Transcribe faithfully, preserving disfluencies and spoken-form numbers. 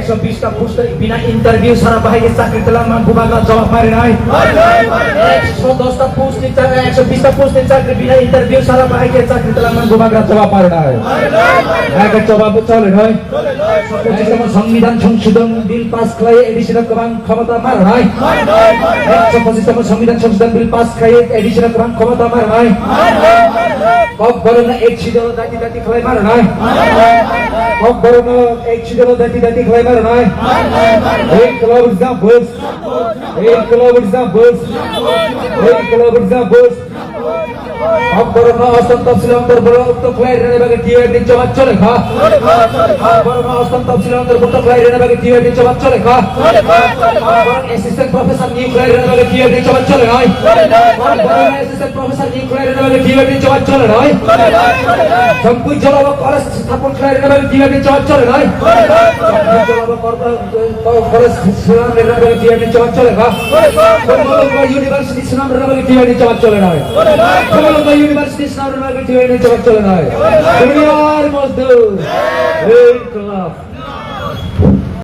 Ekso bista post bina interview sara bahai ke chakri telang man bubagra jawab mari nai. Ekso dosta post ni chakri, ekso bista post ni chakri bina interview sara bahai ke chakri telang man bubagra jawab mari nai. Ekso jawab chole nai. Ekso pochismo Songbidan Songshodhon Bill pass khlai additional kwbang khomota mari nai. Ekso pochismo Songbidan Songshodhon Bill pass khlai additional kwbang khomota mari nai. Kokborokno ek sidolo dati dati khlai mano nai. Kokborokno ek sidolo dati dati khlai mano nai. Inklab Rijang Bus. Inklab Rijang Bus. Inklab Rijang Bus. Kokborokno ostom topsil ontorbukto khlai rwna bagwi T Y F ni choba chole kha. Kokborokno ostom topsil ontorbukto khlai rwna bagwi T Y F ni choba chole kha. Kokborok assistant professor ni khlai rwna bagwi T Y F ni choba chole nai. Kokborokno Professor ni khlai rwna bagwi T Y F ni choba chole nai. Jampui Jolabo College thapon khlai rwna bagwi T Y F ni choba chole nai. Jampui Jolabo Kor-, Kor-, College swnam rwna bagwi T Y F ni choba chole nai. Kamalanga University swnam rwna bagwi T Y F ni choba chole nai. Kamalanga University swnam rwna bagwi T Y F ni choba chole nai. Duniya Mazdoor Inklab.